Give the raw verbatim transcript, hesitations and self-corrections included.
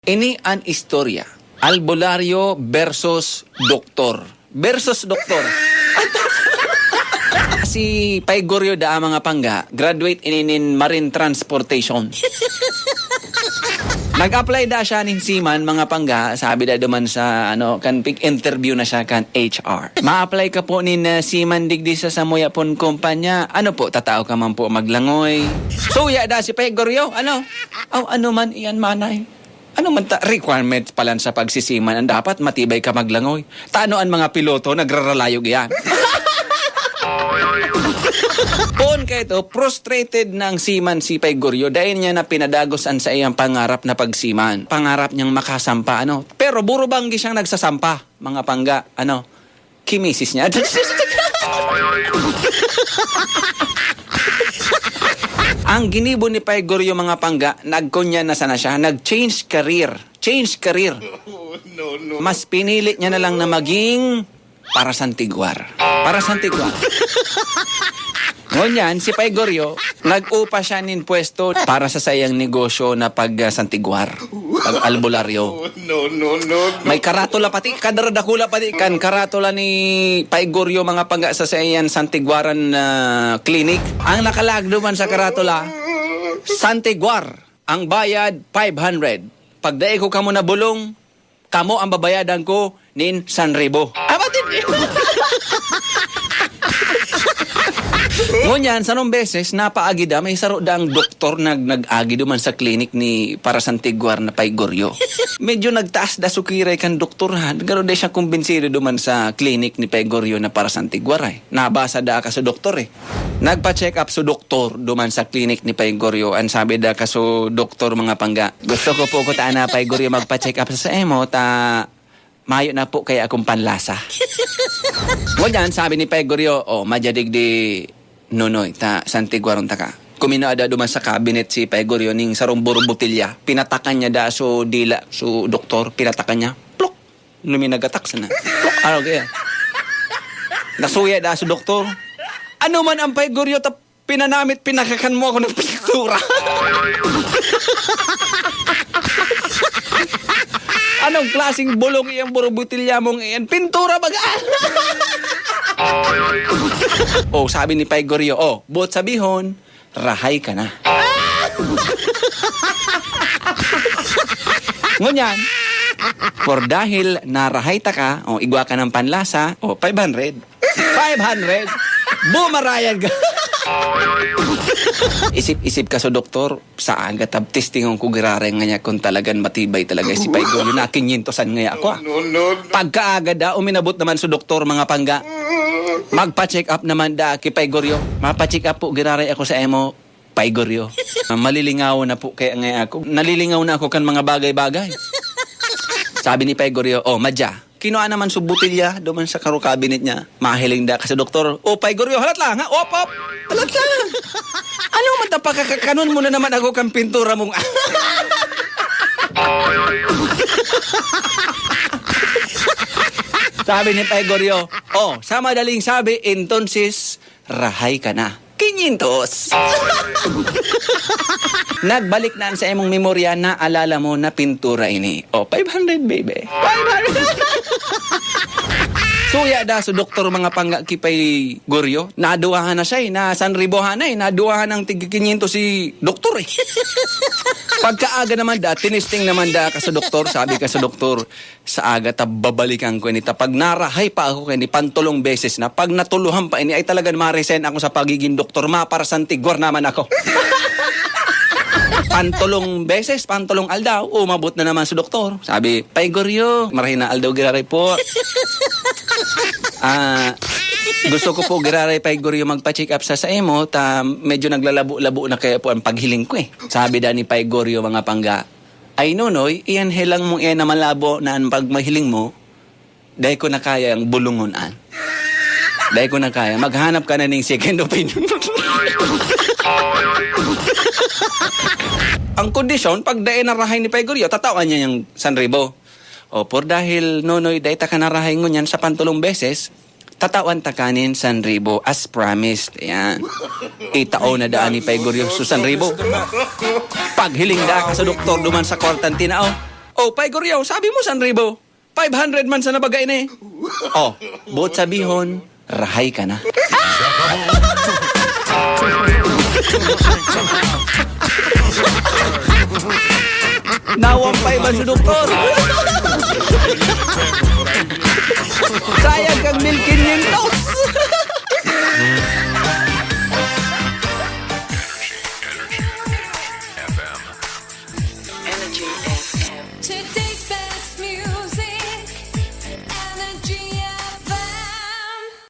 Ini an istorya. Albularyo versus doktor. Versus doktor. Si Pay Goryo da, mga pangga, graduate ini nin marine transportation. Nag-apply da siya nin seaman, mga pangga, sabi da duman sa, ano, kan pig-interview na siya kan H R. "Ma-apply ka po nin, ah, seaman digdi sa samuya pon kumpanya. Ano po, tatao ka man po maglangoy?" Suya da si Pay Goryo, ano? "Aw, ano man iyan, manay?" Ano man ta, requirements palan sa pagsisiman an dapat matibay ka maglangoy. Tano an mga piloto nagraralayog iyan. Poon kaito, frustrated na ang seaman si Pay Goryo, dai niya na pinadagos an saiyang pangarap na pagseaman. Pangarap niyang makasampa, ano. Pero burubanggi siyang nagsasampa, mga pangga, ano. Kimisis niya. Ang ginibo ni Pay Goryo, mga pangga, nagkunya na sana siya, nag-change career. Change career. Mas pinili niya na lang na maging parasantiguar. Parasantiguar. Ngunyan, si Pay Goryo, nag-upa siya nin pwesto para sa saiyang negosyo na pag, ah, santiguar, pag albularyo. May karatula pati, kadara dakula pati kan karatula ni Pay Goryo, mga pangga, sa saiyang santiguaran na clinic. Ang nakalag duman sa karatula, "Santiguar, ang bayad five hundred. Pag dai ko kamo nabulong, kamo ang babayadan ko nin sanribo." Aba, di. Ngunyan, sarong beses, napaagi da, may saro daang doktor nag-, nag-agi duman sa klinik ni parasantiguar na Pay Goryo. Medyo nagtaas da sukiray kan doktor, ha. Garo di siya kumbinsido duman sa klinik ni Pay Goryo na parasantiguar, eh. Nabasa da ka sa doktor, eh. Nagpa-check up so doktor duman sa klinik ni Pay Goryo. An sabi da ka so doktor, mga pangga, "Gusto ko po kutaan na, Pay Goryo, magpa-check up sa saimo, ta mayo na po kaya akong panlasa." Ngunyan, sabi ni Pay Goryo, "O, madya digdi, Nonoy, ta santiguaron taka." Kuminua da duman sa cabinet si Pay Goryo ning sarong buro botilya. Pinatakan niya da so dila, so doktor, pinatakan niya. Plok! Luminagatak sana. Plok! Araw kaya. Nasuya da so doktor. "Ano man ang Pay Goryo, ta pinanamit, pinakakan mo ako ng pintura." "Anong klaseng bulong iyang burubutilya mong iyan? Pintura baga?" O, sabi ni Pay Goryo, "O, buot sabihon, rahay ka na." Ngunyan, por dahil narahay taka, o, igwa ka ng panlasa, o, five hundred. Five hundred? Bumarayan ka. Isip-isip ka sa doktor, sa aga tab testingon ko giraray ngaya kung talagang matibay talaga si Pay Goryo. Na kinyentosan ngaya ako, ah. Pagkaaga da, uminabot naman sa doktor, mga pangga. Magpa-check up naman da ki Pay Goryo. "Mapa-check up po giraray ako sa imo, Pay Goryo. Ah, malilingaw na po kaya ngaya ako. Nalilingaw na ako kan mga bagay-bagay." Sabi ni Pay Goryo, "O, madya." Kinua naman so botilya duman sa karo cabinet niya. Mahiling da ka sa doktor, "O, Pay Goryo, halat lang, ha? Op, op! Halat lang! Ano man ta pakakakanon mo na naman ako kan pintura mong." Sabi ni Pay Goryo, "O, sa madaling sabi, entonces, rahay ka na." Quinientos. Nagbalik na sa imong memorya, naalala mo na pintura ini. O, five hundred, baby. Five hundred. Suya da sa doktor, mga pangga, ki Pay Goryo. Naduwahan na siya, eh. Nasanribohan na, eh. Naduwahan ng tig quinientos si doktor, eh. Pagkaaga naman da, tinisting naman da ka sa doktor, sabi ka sa doktor, "Sa aga ta babalikan ko ini, ta pag narahay pa ako kaini, pantolong beses na, pag natuluhan pa ini, ay talagang ma-resign ako sa pagiging doktor, maparasantiguar naman ako." Pantolong beses, pantolong aldaw, umabot na naman sa doktor. Sabi, "Pay Goryo, marahay na aldaw giraray po. Ah, gusto ko po giraray, Pay Goryo, magpa-check up sa saimo, ta medyo naglalabo-labo na kaya po ang paghiling ko, eh." Sabi da ni Pay Goryo, mga pangga, "Ay, Nonoy, iyan helang mong iyan na malabo na an pagmahiling mo, dai ko na kaya ang bulungon an. Dai ko na kaya. Maghanap ka na ning second opinion." Ang kondisyon, pag dai narahay ni Pay Goryo, tatawan niya yung sanribo. O, por dahil, Nonoy, dai ta ka narahay ngunyan sa pantulong beses, tatawan ta ka nin sanribo as promised. Ayan. Itao na daan ni Pay Goryo so sanribo. Paghiling da ka sa doktor duman sa kwartang tinao, Oh, Pay Goryaw, sabi mo san ribo. Five hundred man sana baga ini. Oh, boot sabihon, rahay ka na. Nawang pa iba sa doktor. Sayang kang mil kinyentos.